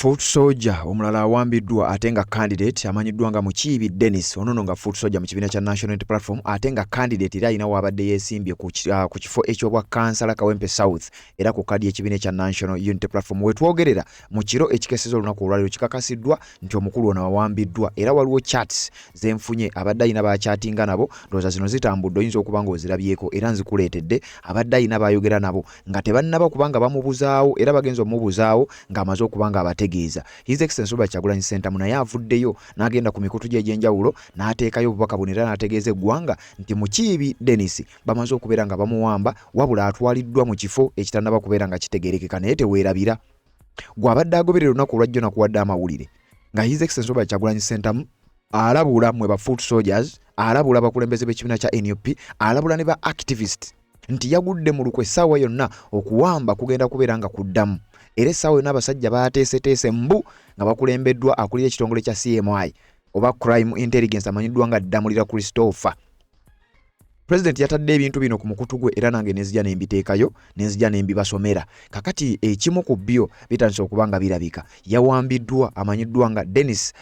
Foot Soldier omulala awambiddwa ate nga candidate amanyiddwa nga Mukiibi Dennis, ono no nga Foot Soldier mu kibiina kya National Unity Platform ate nga candidate era alina waabadde yeesimbye ku kifo eky'obwa kansala Kawempe South era ku kkaadi y'ekibiina ekya National Unity Platform. Wetwogerera mu kiro ekikeseza olunaku olwaleero, kikakasiddwa nti omukulu ono awambiddwa era waliwo chats zenfunye abadde alina bakyatinga nabo. Ndowooza zino zitambudde, oyinza okuba ng'ozirabyeko era nzikuleetedde. Abadde alina bayogera nabo nga tebannaba kubanga bamubuzaawo era bagenza omubuzaawo ng'amaze okuba nga abategeeza. His Excellency Robert Kyagulanyi Ssentamu naye avuddeyo n'agenda ku mikutu gye egy'enjawulo n'ateekayo obubaka buno era n'ategeeza eggwanga nti Mukiibi Dennis bamaze okubeera nga bamuwamba, wabula atwaliddwa mu kifo ekitannaba kubeera nga kitegeerekeka. Naye teweerabira, gw'abadde agoberera olunaku olwajjo nakuwadde amawulire nga His Excellency Robert Kyagulanyi Ssentamu alabula mwe ba foot soldiers, alabula abakulembeze b'ekibiina kya NUP, alabula ne ba activist nti yagudde mu lukwe, essaawa yonna okuwamba kugenda kubeera nga kuddamu era essaawa yonna abasajja baateeseteese mbu nga bakulembeddwa akulira ekitongole kya CMI oba Crime Intelligence amanyiddwa nga Ddamulira Christopher. Pulezidenti yatadde ebintu bino ku mukutu gwe era nange nenzija nembiteekayo, nenzija nembibasomera. Kakati ekimu ku byo bitandise okuba nga birabika. Yawambiddwa amanyiddwa nga Dennis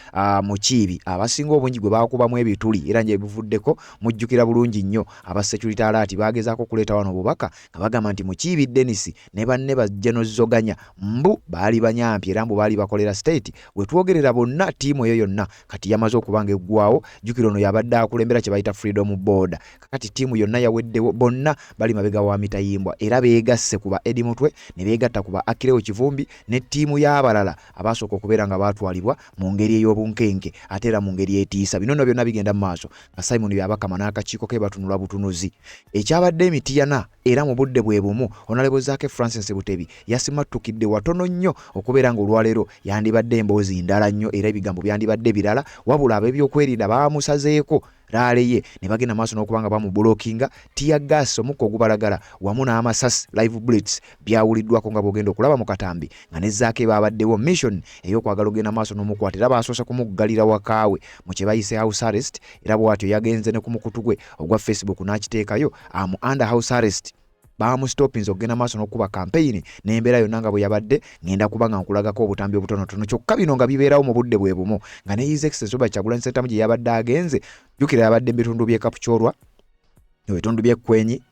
Mukiibi, abasinga obungi gwe baakubamu ebituli era nje bivuddeko. Mujjukira bulungi nnyo aba security alert baagezaako okuleeta wano obubaka nga bagamba nti Mukiibi Dennis ne banne ba General Zoganya mbu baali banyampi era mbu baali bakolera state. Wetwogerera bonna ttiimu eyo yonna kati yamaze okuba nga eggwawo. Jjukira ono yabadde akulembera kye bayita Freedom Board. Kakati ttiimu yonna yaweddewo, bonna bali mabega wa mitayimbwa era beegasse ku ba Eddie Mutwe ne beegatta ku ba Akireo Kivumbi ne ttiimu y'abalala abaasooka okubeera nga baatwalibwa mu ngeri ey'obunkenke ate era mu ngeri etiisa. Bino nno byonna bigenda mu maaso nga Simon Byabakama n'akakiiko ke batunula butunuzi ekyabadde emitiyana. Era mu budde bwe bumu, Honorable Zaake Francis Butebi yasimattukidde watono nnyo okubeera ng'olwaleero yandibadde emboozi ndala nnyo era ebigambo byandibadde birala, wabula ab'ebyokwerinda baamusazeeko rally ye ne bagenda maaso n'okuba nga bamubulokinga. Tear gas, omukka ogubalagala wamu n'amasasi, live bullets, byawuliddwako nga bw'ogenda okulaba mu katambi nga ne Zaake baabaddewo mission ey'okwagala okugenda maaso n'omukwata era baasoose kumuggalira wakaawe mu kye bayise house arrest. Era bw'atyo yagenze ne ku mukutu gwe ogwa Facebook n'akiteekayo, "Am under house arrest." Baamustopinze okugenda maaso n'okukuba campaign n'embeera yonna nga bwe yabadde. Ngenda kuba nga nkulagako obutambi obutonotono. Kyokka bino nga bibeerawo mu budde bwe bumu nga ne His Excellency Robert Kyagulanyi Ssentamu gye yabadde agenze. Jjukira yabadde mu bitundu by'e Kapchorwa, ebitundu by'Ekkwenyi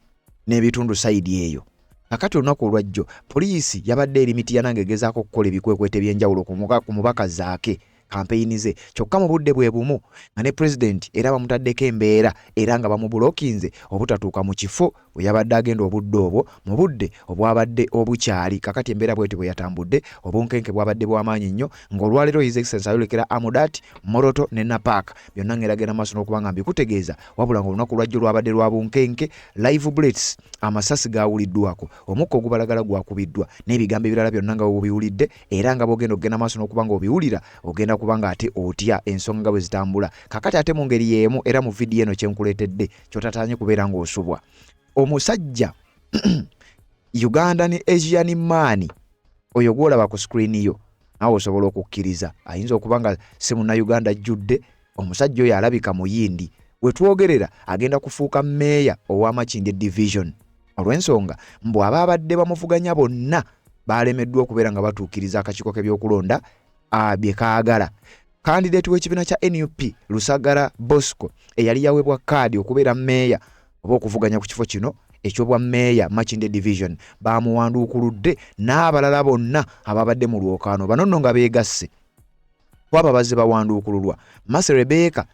n'ebitundu side eyo. Kakati olunaku olwajjo poliisi yabadde eri Mityana ng'egezaako okukola ebikwekweto ebyenjawulo ku mubaka Zaake, kampeyini ze. Kyokka mu budde bwe bumu nga ne pulezidenti era bamutaddeko embeera era nga bamubulokinze obutatuuka mu kifo bwe yabadde agenda obudde obwo mu budde obwabadde obukyali. Kakati embeera bweti bwe yatambudde, obunkenke bwabadde bw'amaanyi nnyo ng'olwaleero His Excellency ayolekera Amudat, Moroto ne Napak. Byonna ng'eragenda maaso n'okuba nga mbikutegeeza, wabula ng'olunaku lwajjo lwabadde lwa bunkenke. Live bullets, amasasi gaawuliddwako, omukka ogubalagala gwakubiddwa n'ebigambo ebirala byonna nga bwebiwulidde era nga bwogenda okugenda maaso n'okuba nga obiwulira, ogenda kuba nga ate otya ensonga nga bwe zitambula. Kakati ate mu ngeri y'emu era mu vidiyo eno kyenkuleetedde kyotatanye kubeera ng'osubwa omusajja Ugandan Asian man oyo gwolaba ku screen yo, naawe osobola okukkiriza ayinza okuba nga si Munnayuganda ajjudde. Omusajja oyo alabika Muyindi. Wetwogerera agenda kufuuka meeya ow'Amakindye Division olw'ensonga mbu abaabadde bamuvuganya bonna balemeddwa okubeera nga batuukiriza akakiiko k'ebyokulonda bye kaagala. Candidate w'ekibiina kya NUP, Lusagara Bosco, eyali yaweebwa kaadi okubeera meeya oba okuvuganya ku kifo kino ekyobwa meeya Makindye Division, bamuwanduukuludde n'abalala bonna ababadde mu lwokaano. Bano nno nga beegasse kwabo abazze bawanduukululwa. Mase Rebeka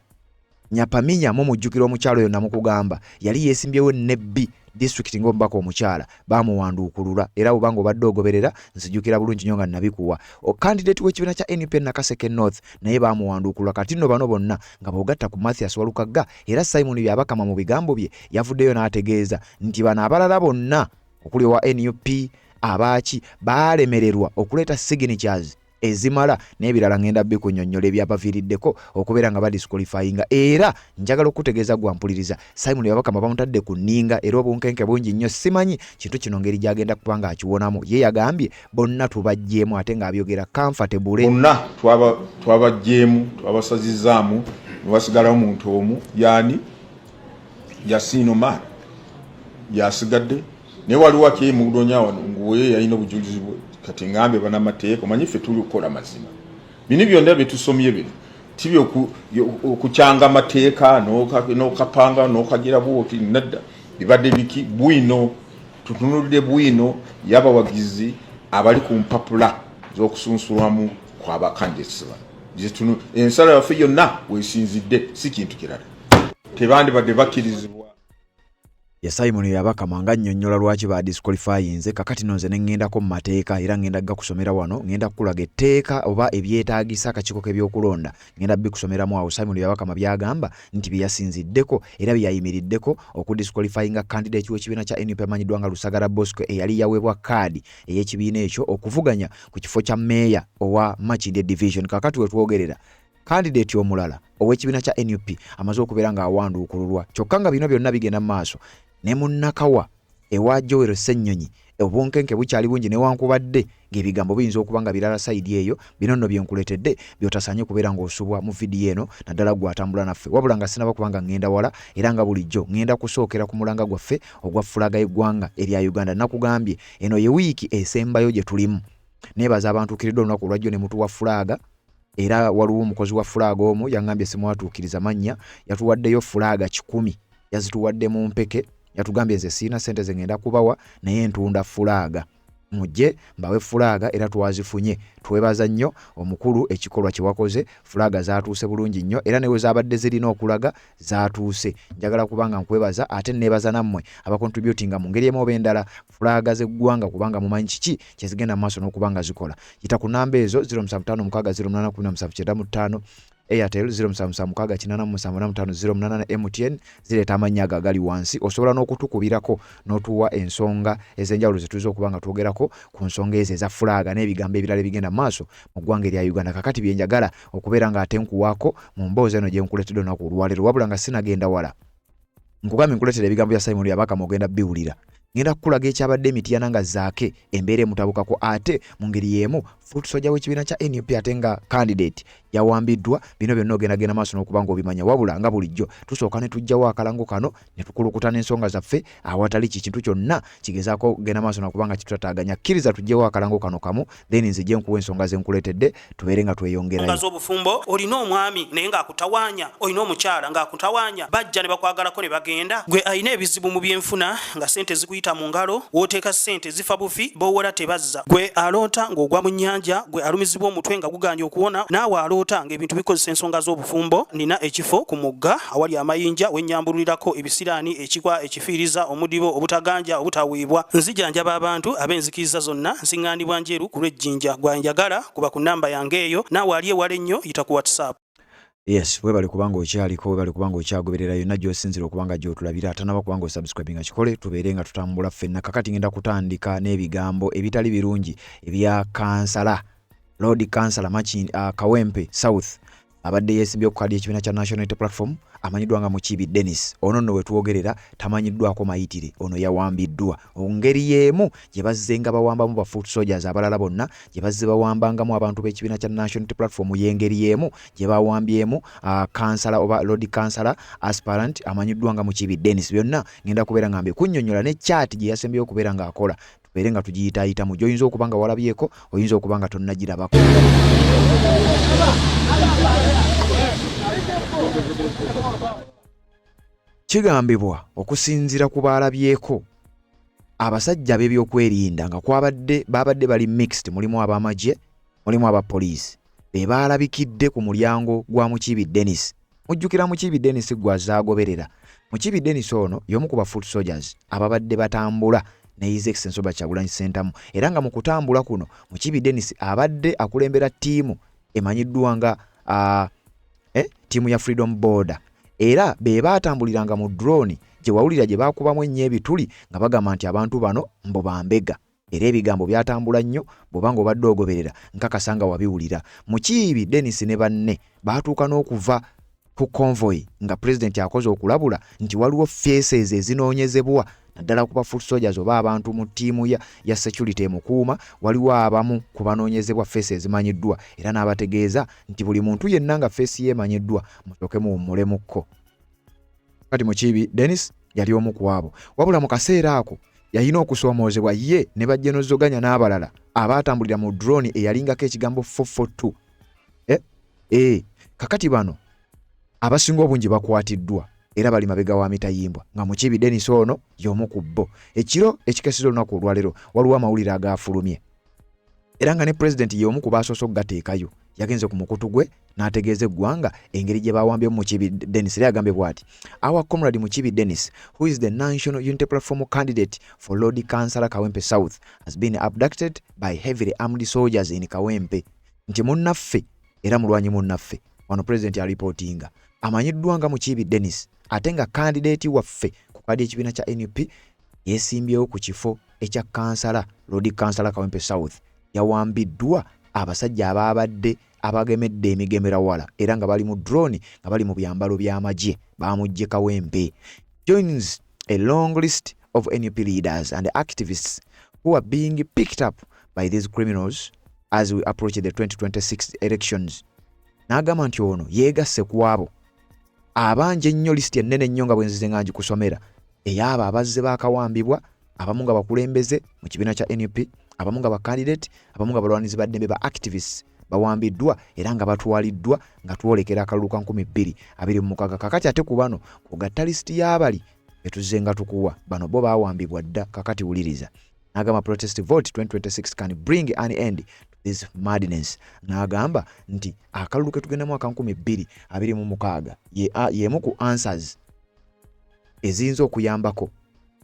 Nyapaminya, mumujjukira omukyalo oyo namukugamba yali yeesimbyewo Nebbi Disitulikiti ng'omubaka omukyala, bamuwanduukulula. Era bw'oba obadde ogoberera, nzijukira bulungi nnyo nga nabikuwa. Candidate w'ekibiina kya NUP Nakaseke North naye bamuwanduukulula. Kati nno bano bonna nga bw'ogatta ku Mathias Walukagga, era Simon Byabakama mu bigambo bye yavuddeyo n'ategeeza nti bano abalala bonna okuli owa NUP abaaki baalemererwa okuleeta signatures ezimala n'ebirala. Ngenda bikunyonnyola ebyabaviiriddeko okubeera nga badisqualifyinga. Era njagala okutegeeza gwampuliriza, Simon Byabakama bamutadde ku nninga era obunkenke bungi nnyo. Simanyi kintu kino ngeri gyagenda kuba nga akiwonamu. Ye yagambye bonna tubajjeemu ate ng'abyogera comfortable. Bonna twabajjeemu, twabasazizaamu. Newasigalawo omuntu omu, yaani Yasin Omar yasigadde, naye waliwo akyemudonya wano nguwe yalina obujulizi bwe. Kati ngambe banamateeka, omanyi ffe tuli kukola mazima, bino byonna byetusomye bino tibi okukyanga amateeka n'okapanga n'okagira bwoti, nedda. Bibadde biki bwino, tutunulidde bwino y'abawagizi abali ku mpapula z'okusunsulwamu kwabakandidates bano. Ensala yaffe yonna wesinzidde, si kintu kirala, tebandibadde bakkirizibwa. Ye Simon Byabakama nga annyonnyola lwaki baadisqualifyinze. Kakati no nze ne ŋŋendako mu mateeka era ŋŋenda gakusomera wano, ŋŋenda kukulaga etteeka oba ebyetaagisa akakiiko k'ebyokulonda, ŋŋenda bikusomeramu awo Simon Byabakama by'agamba nti bye yasinziddeko era bye yayimiriddeko okudisqualifyinga candidate w'ekibiina kya nup amanyiddwa nga Lusagara Bosco eyali yaweebwa kaadi ey'ekibiina ekyo okuvuganya ku kifo kya meeya owa Makindye Division. Kakati we twogerera Kandideeti omulala ow'ekibiina kya nup amaze okubeera ng'awanduukululwa kyokka nga bino byonna bigenda mu maaso ne mu Nakawa ewa Joel Ssennyonyi obunkenke bukyali bungi newankubadde ng'ebigambo biyinza okuba nga birala sayidi eyo. Bino nno bye nkuleetedde by'otasaanye kubeera ng'osubwa mu vidiyo eno naddala ggwe atambula naffe. Wabula nga sinnaba kuba nga ŋŋenda wala era nga bulijjo ŋŋenda kusookera ku mulanga gwaffe ogwa fulaaga y'eggwanga erya Uganda. Nakugambye eno ye wiiki esembayo gye tulimu. Neebaza abantuukiridde olunaku olwajjo ne mutuwa fulaaga. Era waliwo omukozi wa fulaaga omu yaŋŋambye simwatuukiriza mannya, yatuwaddeyo fulaaga 100, yazituwadde mu mpeke. Yatugambye nze sirina ssente ze ŋŋenda kubawa naye ntunda fulaaga, mujje mbawe fulaaga, era twazifunye. Twebaza nnyo omukulu ekikolwa kye wakoze. Fulaaga zaatuuse bulungi nnyo era ne we zaabadde zirina okulaga zaatuuse. Njagala kubanga nkwebaza ate neebaza nammwe abakontributinga mu ngeri emu oba endala fulaaga z'eggwanga kubanga mumanyi kiki kye zigenda mu maaso n'okuba nga zikola. Yita ku namba ezo 0756081795, Airtel 0776877508 ne MTN zireeta amannya ago agali wansi. Osobola n'okutukubirako n'otuwa ensonga ez'enjawulo ze tuyinza okuba nga twogerako ku nsonga ezo eza fulaaga n'ebigambo ebirala ebigenda mu maaso mu ggwanga erya Uganda. Kakati bye njagala okubeera nga ate nkuwaako mu mboozi eno gye nkuleetedde olunaku olwaleero. Wabula nga sinagenda wala, nkugambye nkuleetera ebigambo bya Simon Byabakama, ogenda biwulira. Ngenda kukulaga ekyabadde emityana nga Zaake embeera emutabukako, ate mu ngeri y'emu foot soldier w'ekibiina kya nup ate nga candidate yawambiddwa. Bino byonna ogenda genda maaso n'okuba ng'obimanya. Wabula nga bulijjo tusooka ne tuggyawo akalango kano ne tukulukuta n'ensonga zaffe awatali kintu kyonna kigezaako kugenda maaso nakuba nga kitutataaganya. Kkiriza tuggyewo akalango kano kamu, then nzije nkuwa ensonga ze nkuleetedde tubeere nga tweyongerayo. Z'obufumbo, olina omwami naye ng'akutawaanya, olina omukyala ng'akutawaanya, bajja ne bakwagalako ne bagenda. Gwe alina ebizibu mu byenfuna nga ssente zikuyita mu ngalo, w'oteeka ssente zifa bufi, b'owola tebazza. Gwe aloota ng'ogwa mu nnyanja, gwe alumizibwa omutwe nga gugaanye okuwona, naawe aloota ng'ebintu bikozesa ensonga z'obufumbo, nnina ekifo ku mugga awali amayinja we nnyambululirako ebisiraani, ekikwa, ekifiiriza, omudibo, obutaganja, obutaweebwa. Nzijanjaba abantu ab'enzikiriza zonna, nsiŋŋaanibwa Njeru ku lw'e Jinja. Gwe anjagala kuba ku nnamba yange eyo, naawe ali ewala ennyo yita ku WhatsApp. Yes, webale kubanga okyaliko, webale kubanga okyagoberera yonna gy'osinzira okuba nga gy'otulabira. Atanaba kubanga osubscribinga kikole, tubeere nga tutambula ffenna. Kakati ngenda kutandika n'ebigambo ebitali birungi ebya kansala, Lord Kansala Makin, Kawempe South abadde yeesimbye ku kaadi y'ekibiina kya National Unity Platform amanyiddwa nga Mukiibi Dennis. Ono nno wetwogerera tamanyiddwako mayitire, ono yawambiddwa ngeri y'emu gye bazzenga bawambamu ba foot soldiers abalala bonna, gye bazze bawambangamu abantu b'ekibiina kya National Unity Platform, y'engeri y'emu gye bawambyemu kansala oba Lord Kansala aspirant amanyiddwa nga Mukiibi Dennis. Byonna ngenda kubeera nga mbikunnyonnyola ne chat gye yasembyeyo okubeera ng'akola, tubeere nga tugiyitaayitamu, gy'oyinza okuba nga walabyeko, oyinza okuba nga tonnagirabako. Kigambibwa okusinziira ku baalabyeko abasajja ab'ebyokwerinda nga kwabadde babadde bali mixed, mulimu ab'amagye, mulimu aba poliisi, be baalabikidde ku mulyango gwa Mukiibi Dennis. Mujjukira Mukiibi Dennis gwe azaagoberera. Mukiibi Dennis ono y'omu ku ba foot soldiers ababadde batambula ne His Excellency Robert Kyagulanyi Ssentamu, era nga mu kutambula kuno Mukiibi Dennis abadde akulembera ttiimu emanyiddwa nga ttiimu ya Freedom Border, era be baatambuliranga mu drone gye wawulira gye baakubamu ennyo ebituli nga bagamba nti abantu bano mbu bambega. Era ebigambo byatambula nnyo, bw'oba ng'obadde ogoberera nkakasa nga wabiwulira. Mukiibi Dennis ne banne baatuuka n'okuva ku convoy nga pulezidenti akoze okulabula nti waliwo faces ezinoonyezebwa naddala ku ba foot soldiers oba abantu mu ttiimu ya, ya security emukuuma. Waliwo abamu ku banoonyezebwa feesi ezimanyiddwa era n'abategeeza nti buli muntu yenna nga feesi ye emanyiddwa musooke muwummulemukko. Kati Mukiibi Denis yali omu ku abo, wabula mu kaseera ako yalina okusoomoozebwa ye ne bajjenozoganya n'abalala abaatambulira mu drone eyalingako ekigambo 442. Eh, eh, kakati bano abasinga obungi bakwatiddwa era bali mabega wa mitayimbwa nga Mukiibi Denis ono y'omu ku bo. Ekiro ekikeseza olunaku olwaleero waliwo amawulire agaafulumye era nga ne pulezidenti y'omu ku baasoose okugateekayo. Yagenze ku mukutu gwe n'ategeeza eggwanga engeri gye baawambyemu Mukiibi Denis, era yagambye bw'ati: Our comrade Mukiibi Denis, who is the National Unity Platform candidate for Lord Kansala Kawempe South, has been abducted by heavily armed soldiers in Kawempe. Nti munnaffe era mulwanyi munnaffe wano pulezidenti alipootinga amanyiddwa nga Mukiibi Denis, ate nga kandideeti waffe ku kadi ekibiina kya NUP yeesimbyewo ku kifo ekya kansala Lord Kansala Kawempe South, yawambiddwa abasajja abaabadde abagemedde emigemerawala era nga bali mu drone nga bali mu byambalo by'amagye bamuggye Kawempe. Joins a long list of NUP leaders and activists who are being picked up by these criminals as we approach the 2026 elections. N'agamba nti ono yeegasse ku abo abangi ennyo, lisiti ennene ennyo nga bwe nzize nga ngikusomera, ey'abo abazze baakawambibwa, abamu nga bakulembeze mu kibiina kya NUP, abamu nga bakandidate, abamu nga balwanizi ba ddembe, ba activists, bawambiddwa era nga batwaliddwa nga twolekera akalulu ka 2026. Kakati ate ku bano kugatta lisiti y'abali betuzze nga tukuwa, bano bo baawambibwa dda. Kakati wuliriza, n'agamba protest vote 2026 can bring an end to this madness. N'agamba nti akalulu ke tugendamu aka 2026 y'emu ku answers eziyinza okuyambako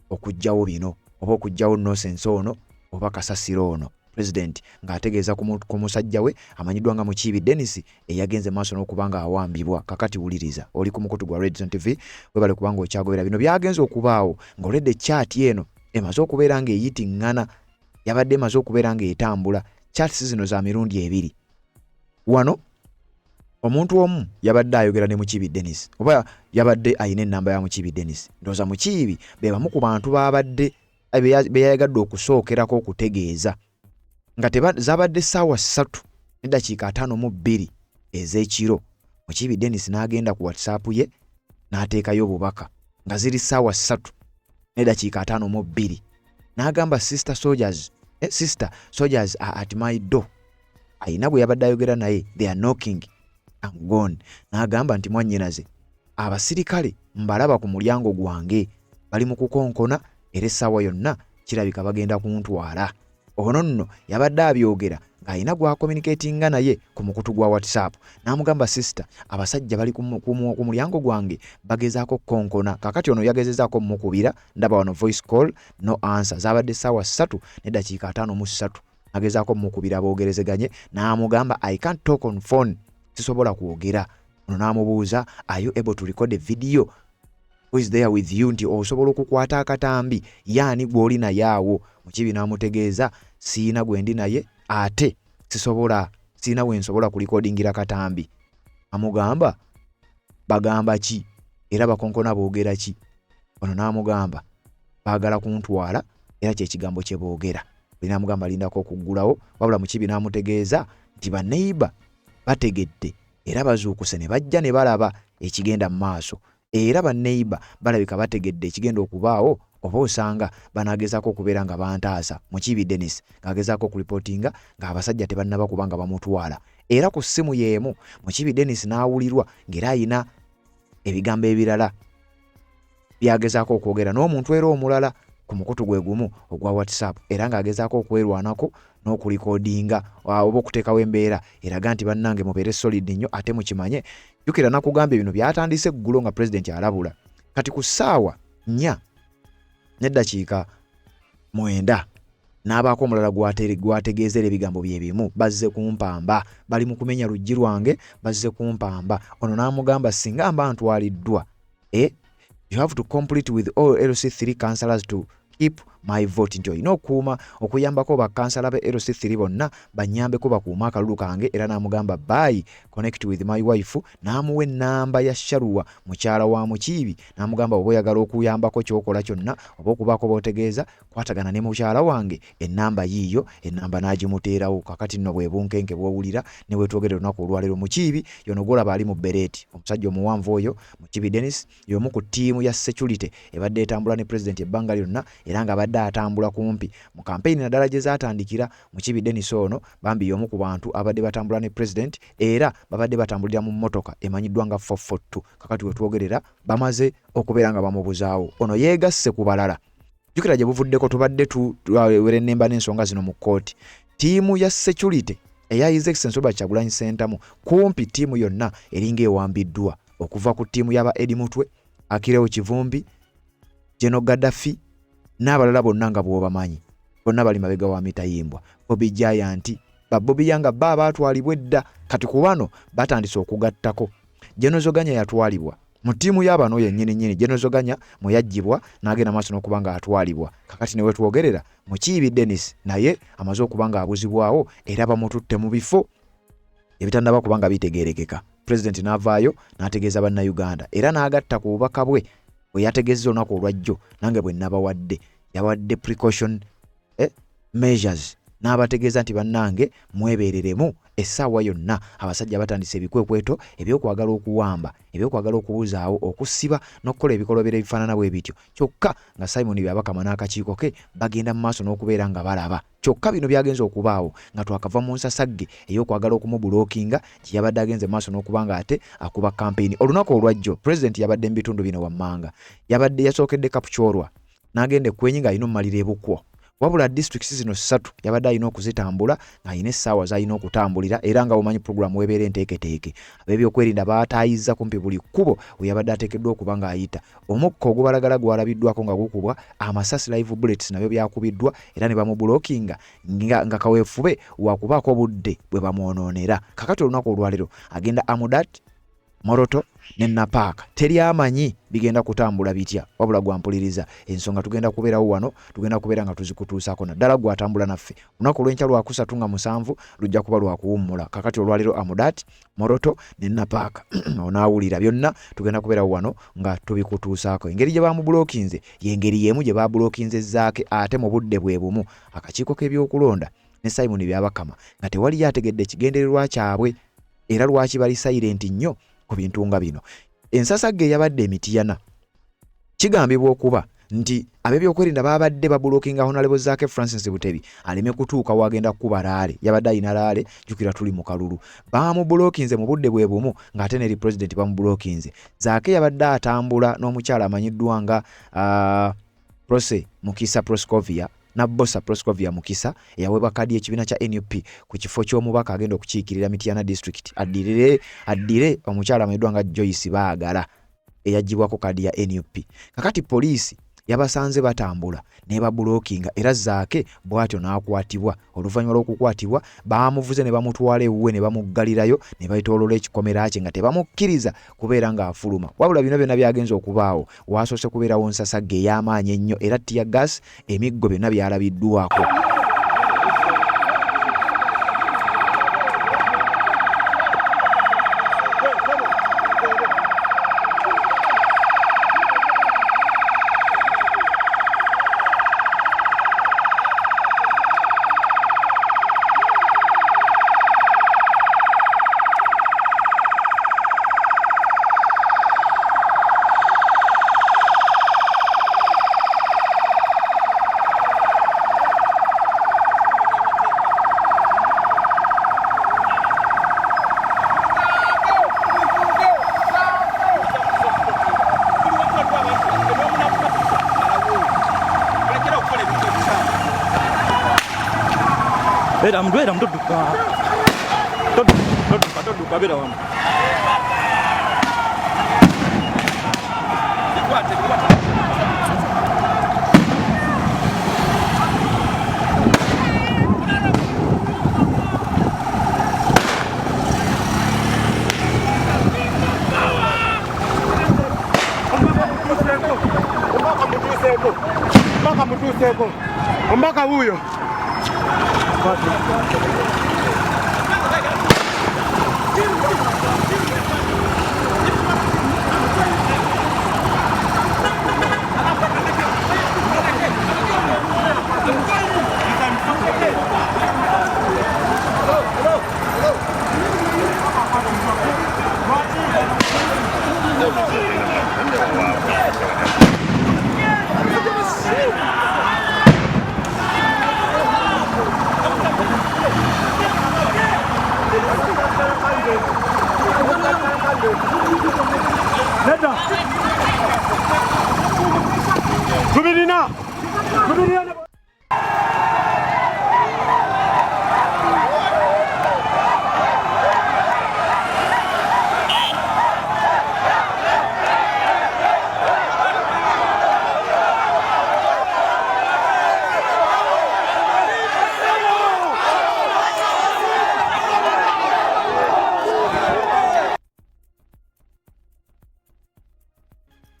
okuggyawo bino oba okuggyawo nonsense ono oba kasasiro ono. President ng'ategeeza ku musajja we amanyiddwa nga Mukiibi Denis eyagenze maaso n'okuba nga awambibwa. Kakati wuliriza, oli ku mukutu gwa Redzone TV, webale kubanga okyagobera. Bino byagenze okubaawo ng'olwedde chat eno emaze okubeera ng'eyitiŋŋana, yabadde emaze okubeera ng'etambula. Chats zino za mirundi ebiri. Wano omuntu omu yabadde ayogera ne Mukiibi Denis, oba yabadde ayina ennamba ya Mukiibi Denis. Ndowooza Mukiibi be bamu ku bantu babadde be yayagadde okusookerako okutegeeza nga zabadde 3:52 ez'ekiro. Mukiibi Denis n'agenda ku WhatsApp ye n'ateekayo obubaka nga ziri 3:52, n'agamba, "Sister soldiers, sister soldiers are at my door." Ayina bwe yabadde ayogera naye, "They are knocking, I'm gone." N'agamba nti mwannyinaze, abasirikale mbalaba ku mulyango gwange, bali mu kukonkona era essaawa yonna kirabika bagenda kuntwala. Ono nno yabadde abyogera ng'alina gw'acommunicatinga naye ku mukutu gwa WhatsApp, n'amugamba, "Sister, abasajja bali ku mulyango gwange bagezaako kukonkona." Kakati ono yagezezaako mukubira, ndaba wano voice call, no answer. Zabadde 3:53. Agezaako mukubira boogerezeganye, n'amugamba, "I can't talk on phone, sisobola kwogera." Ono n'amubuuza, "Are you able to record a video? Who is there with you?" Nti osobola okukwata akatambi, yaani gw'oli naye awo? Mukibi n'amutegeeza, siina gwe ndi naye, ate sisobola, siina we nsobola kulikodingira katambi. Amugamba, bagamba ki era bakonkona boogera ki? Ono n'amugamba, baagala kuntwala era kyekigambo kye boogera. Oli n'amugamba alindako okuggulawo, wabula Mukibi n'amutegeeza nti baneiba bategedde era bazuukuse ne bajja ne balaba ekigenda mu maaso, era banneiba balabika bategedde ekigenda okubaawo, oba osanga banaagezaako okubeera nga bantaasa. Mukiibi Denis ng'agezaako okulipootinga ng'abasajja tebannaba kuba nga bamutwala. Era ku ssimu y'emu Mukiibi Denis n'awulirwa ng'era ayina ebigambo ebirala byagezaako okwogera n'omuntu era omulala ku mukutu gwe gumu ogwa WhatsApp, era ng'agezaako okwerwanako n'okulikodinga oba okuteekawo embeera eraga nti bannange mubeere solid nnyo ate mukimanye. Jjukira nakugambye bino byatandise eggulo nga pulezidenti alabula. Kati ku 4:09 n'abaako omulala gwategeeza era ebigambo bye bimu, bazze kumpamba, bali mu kumenya luggi lwange, bazze kumpamba. Ono n'amugamba, singa mba ntwaliddwa, you have to complete with all LC3 councillors to keep my vote nti olina okukuuma okuyambako bakansala be LC3 bonna banyambeko bakuume akalulu kange era n'amugamba bye connect with my wife n'amuwa ennamba ya Sharuwa mukyala wa Mukiibi n'amugamba oba oyagala okuyambako ky'okola kyonna oba okubaako b'otegeeza kwatagana ne mukyala wange ennamba yiiyo ennamba n'agimuteerawo kakati nno bwe bunkenke bw'owulira ne wetwogere olunaku olwaleero Mukiibi yono gw'olaba ali mu bereeti omusajja omuwanvu oyo Mukiibi Dennis y'omu ku ttiimu ya security ebadde etambula ne pulezidenti ebbanga lyonna era nga abadde atambula kumpi mu kampeyini naddala gye zaatandikira Mukiibi Dennis ono bambi y'omu ku bantu abadde batambula ne pulezidenti era babadde batambulira mu mmotoka emanyiddwa nga 442 kakati wetwogerera bamaze okubeera nga bamubuzaawo ono yeegasse ku balala jjukira gye buvuddeko tubadde tuwerennemba n'ensonga zino mu kkooti ttiimu ya security eya His Excellency Robert Kyagulanyi Ssentamu kumpi ttiimu yonna eringa ewambiddwa okuva ku ttiimu y'aba Eddie Mutwe, Akireo Kivumbi, General Gaddafi n'abalala bonna nga bw'obamanyi bonna bali mabega wa mitayimbwa Bobi Giant ba Bobi Yanga ba abaatwalibwa edda kati ku bano batandise okugattako General Zoganya yatwalibwa mu ttiimu y'abano yennyini nnyini General Zoganya mwe yaggyibwa n'agenda maaso n'okuba ng'atwalibwa kakati ne wetwogerera Mukiibi Dennis naye amaze okuba ng'abuzibwawo era bamututte mu bifo ebitannaba kuba nga bitegeerekeka pulezidenti n'avaayo n'ategeeza bannayuganda era n'agatta ku bubaka bwe bwe yategeezza olunaku olwajjo nange bwe nabawadde yawadde precaution eh, measures n'abategeeza nti bannange mwebeereremu essaawa yonna abasajja batandise ebikwekweto ebyokwagala okuwamba ebyokwagala okubuzaawo okusiba n'okukola ebikolobero ebifaanana bwe bityo kyokka nga Simon Byabakama n'akakiiko ke bagenda mu maaso n'okubeera nga balaba Kyokka bino byagenze okubaawo nga twakava mu nsasagge ey'okwagala okumubulookinga gye yabadde agenze maaso n'okuba nga ate akuba kampeyini. Olunaku olwajjo pulezidenti yabadde mu bitundu bino wammanga. Yabadde yasookedde Kapchorwa n'agenda e Kwenyi ng'alina omumalira e Bukwo. Wabula disitulikiti zino ssatu yabadde alina okuzitambula ng'alina essaawa z'alina okutambulira era nga bw'omanyi pulogulaamu w'ebeera enteeketeeke. Ab'ebyokwerinda baataayizza kumpi buli kkubo we yabadde ateekeddwa okuba ng'ayita. Omukka ogubalagala gwalabiddwako nga gukubwa, amasasi live bullets nabyo byakubiddwa era ne bamubulokinga nga, nga kaweefube wakubaako obudde bwe bamwonoonera. Kakati olunaku olwaleero agenda Amudat, Moroto ne Napaaka. Teri amanyi bigenda kutambula bitya, wabula gwampuliriza ensonga tugenda kubeerawo wano, tugenda kubeera nga tuzikutuusaako naddala gwe atambula naffe. Olunaku olw'enkya Lwakusatu nga 7 lujja kuba lwa kuwummula. Kakati olwaleero Amudat, Moroto ne Napaaka onaawulira byonna tugenda kubeerawo wano nga tubikutuusaako. Engeri gye baamubulokinze y'engeri y'emu gye baabulokinze Zaake ate mu budde bwe bumu akakiiko k'ebyokulonda ne Simon Byabakama nga tewaliyo ategedde ekigendererwa kyabwe era lwaki bali sayirenti nnyo ku bintu nga bino. Ensasagge eyabadde e Mityana Kigambibwa okuba nti ab'ebyokwerinda baabadde babulokinga Honalebo Zaake Francis Butebi aleme kutuuka w'agenda kukuba laale. Yabadde alina laale, jjukira tuli mu kalulu. Baamubulokinze mu budde bwe bumu ng'ate n'eri pulezidenti bamubulokinze. Zaake yabadde atambula n'omukyala amanyiddwa nga uh, Prose Mukisa Proscovia Nabbosa Proscovia Mukisa eyaweebwa kaadi y'ekibiina kya nup ku kifo ky'omubaka agenda okukiikirira Mityana disitulikiti addire addire omukyala amanyiddwa nga Joyce Baagala eyaggyibwako kaadi ya nup. Kakati poliisi yabasanze batambula n'ebabulokinga era Zaake bw'atyo n'akwatibwa. Oluvannyuma lw'okukwatibwa baamuvuze ne bamutwala ewuwe ne bamuggalirayo ne beetooloola ekikomera kye nga tebamukkiriza kubeera ng'afuluma. Wabula bino byonna byagenze okubaawo waasoose kubeerawo nsasagge ey'amaanyi ennyo era tear gas, emiggo byonna byalabiddwako. Beera mu beera mu todduka. Todduka todduka beera wano. Mukwateko. Omubaka wuuyo. Nedda. Tubirina. Tubirina.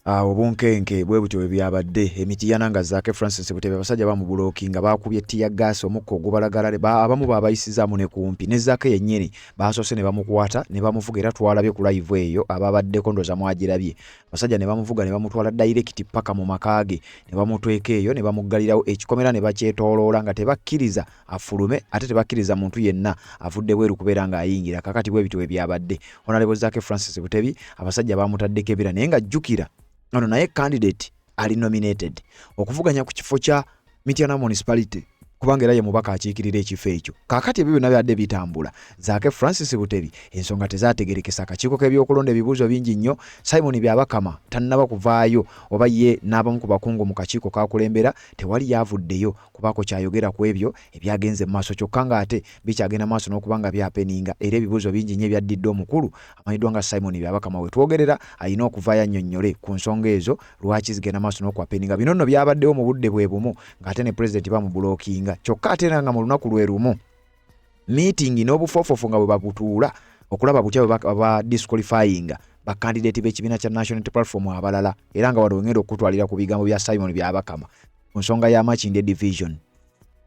Awo obunkenke bwe butyo bwe byabadde emitiyana nga Zaake Francis Butebi abasajja bamubulookinga baakubye ttiya gaasi omukka ogubalagala abamu baabayisizaamu ne kumpi ne Zaake yennyini baasoose ne bamukwata ne bamuvuga era twalabye ku live eyo ababaddeko ndowooza mwagirabye abasajja ne bamuvuga ne bamutwala dayirekiti ppaka mu maka ge ne bamutweka eyo ne bamuggalirawo ekikomera ne bakyetooloola nga tebakkiriza afulume ate tebakkiriza muntu yenna avudde bweru kubeera ng'ayingira kakati bwe bityo bwe byabadde Honorable Zaake Francis Butebi abasajja bamutaddeko ebira naye nga jjukira ono naye candidate ali nominated okuvuganya ku kifo kya Mityana Municipality kubanga era ye mubaka akiikirira ekifo ekyo. Kaakati ebyo byonna byadde bitambula, Zaake Francis Butebi ensonga tezaategerekesa akakiiko k'ebyokulonda ebibuuzo bingi nnyo. Simon Byabakama tannaba kuvaayo oba ye n'abamu ku bakungu mu kakiiko k'akulembera tewali yaavuddeyo kubaako ky'ayogera ku ebyo ebyagenze mu maaso kyokka ng'ate bikyagenda maaso n'okuba nga byapeninga era ebibuuzo bingi nnyo ebyaddiddwa omukulu amanyiddwa nga Simon Byabakama we twogerera alina okuvaayo annyonnyole ku nsonga ezo lwaki zigenda maaso n'okwapeninga. Bino nno byabaddewo mu budde bwe bumu ng'ate ne pulezidenti bamubulookinga kyokka ate era nga mu lunaku lwe lumu miitingi n'obufoofofo nga bwe babutuula okulaba butya bwe ba disqualifyinga bakandideeti b'ekibiina kya National Unity Platform abalala era nga wano wengenda okukutwalira ku bigambo bya Simon Byabakama ku nsonga ya Makindye Division.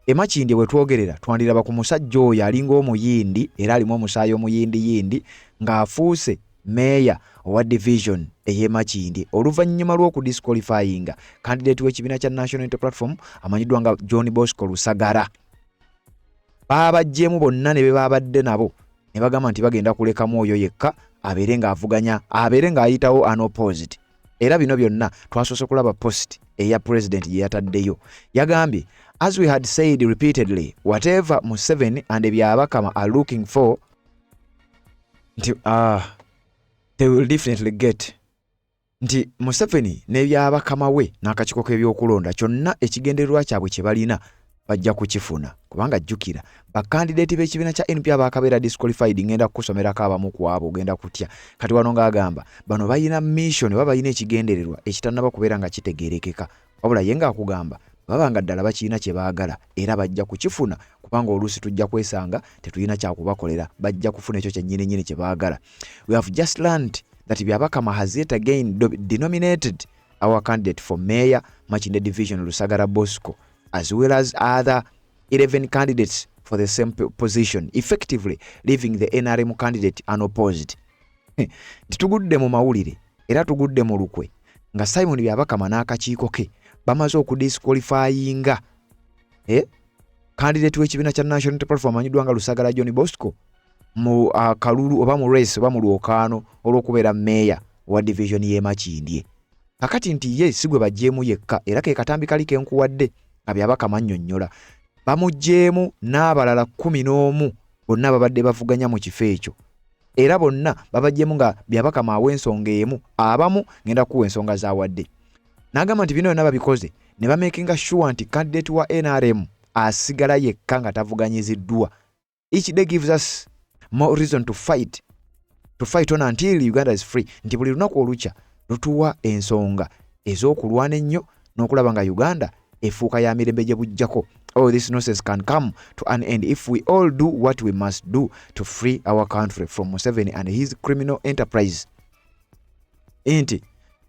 E Makindye we twogerera twandiraba ku musajja oyo alinga omuyindi era alimu omusaayi omuyindiyindi ng'afuuse meeya owa division ey'e Makindye oluvannyuma lw'okudisqualifyinga kandideeti w'ekibiina kya National Unity Platform amanyiddwa nga John Bosco Lusagara. Baabaggyemu bonna ne be baabadde nabo ne bagamba nti bagenda kulekamu oyo yekka abeere ng'avuganya abeere ng'ayitawo unopposed. Era bino byonna twasoose kulaba post eya president gye yataddeyo. Yagambye, as we had said repeatedly, whatever Museveni and Byabakama are looking for, nti they will definitely get. Nti Museveni ne Byabakama we n'akakiiko k'ebyokulonda kyonna ekigendererwa kyabwe kye balina bajja kukifuna kubanga jjukira bakandideeti b'ekibiina kya NP abaakabeera disqualified ngenda kukusomerako abamu ku abo ogenda kutya. Kati wano ng'agamba bano balina mission oba balina ekigendererwa ekitannaba kubeera nga kitegeerekeka wabula ye ng'akugamba baba nga ddala bakirina kye baagala era bajja kukifuna kubanga oluusi tujja kwesanga tetulina kyakubakolera bajja kufuna ekyo kyennyininyini kye baagala. We have just learned that Byabakama has yet again denominated our candidate for mayor Makindye Division Lusagara Bosco as well as other 11 candidates for the same position, effectively leaving the NRM candidate unopposed. Nti tugudde mu mawulire era tugudde mu lukwe nga Simon Byabakama n'akakiiko ke bamaze okudisqualifyinga candidate w'ekibiina kya National Unity Platform amanyiddwa nga Lusagara John Bosco mu kalulu oba mu race oba mu lwokaano olw'okubeera meeya wa division y'e Makindye. Kakati nti ye si gwe baggyeemu yekka era ke katambi kali ke nkuwadde nga Byabakama annyonnyola. Bamuggyeemu n'abalala 11 bonna babadde bavuganya mu kifo ekyo era bonna babaggyemu nga Byabakama awa ensonga emu, abamu ngenda kukuwa ensonga z'awadde. N'agamba nti bino byonna babikoze ne bamakinga sure nti candidate wa NRM asigala yekka nga tavuganyiziddwa. Each day gives us more reason to fight, to fight on until Uganda is free. Nti buli lunaku olukya lutuwa ensonga ez'okulwana ennyo n'okulaba nga Uganda efuuka ya mirembe gye bujjako. All this nonsense can come to an end if we all do what we must do to free our country from Museveni and his criminal enterprise. Nti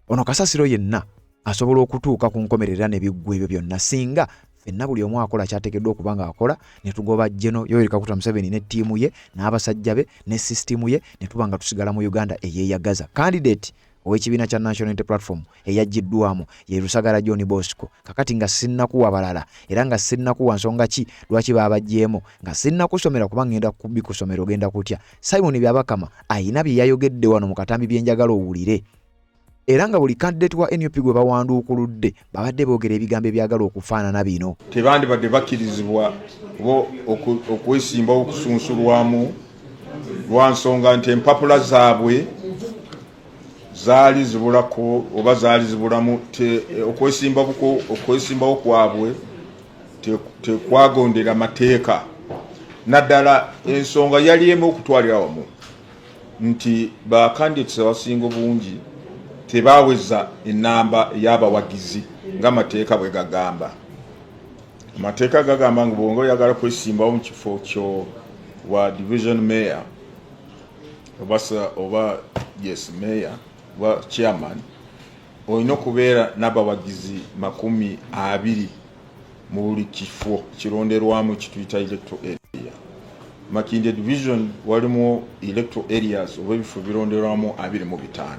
ono kasasiro yenna Asobola okutuuka ku nkomerero era ne biggwa ebyo byonna singa ffenna buli omu akola kyateekeddwa okuba ng'akola ne tugoba General Yoweri Kaguta Museveni ne ttiimu ye n'abasajja be ne sisitimu ye ne tuba nga tusigala mu Uganda eyeeyagaza. Candidate ow'ekibiina kya National Unity Platform eyaggyiddwamu ye Rusagara John Bosco. Kakati nga sinnakuwa balala era nga sinnakuwa nsonga ki lwaki baabaggyeemu nga sinnakusomera kuba ngenda kubikusomera ogenda kutya. Simon Byabakama alina bye yayogedde wano mu katambi bye njagala owulire. Era nga buli candidate wa nup gwe bawanduukuludde babadde boogera ebigambo ebyagala okufaanana bino. Tebandibadde bakkirizibwa bo okwesimbawo okusunsulwamu lwa nsonga nti empapula zaabwe zaali zibulako oba zaali zibulamu okwesimbawo kwabwe tekwagondera mateeka naddala ensonga yali emu okutwalira wamu nti ba candidates abasinga obungi tebaweza enamba ey'abawagizi ng'amateeka bwe gagamba. Amateeka gagamba nga bwonga oyagala kwesimbawo mu kifo kyo wa division mayor oba, oba yes mayor oba chairman olina okubeera n'abawagizi 20 mu buli kifo kironderwamu kituyita electoral area. Makindye division walimu electoral areas oba ebifo bironderwamu 25.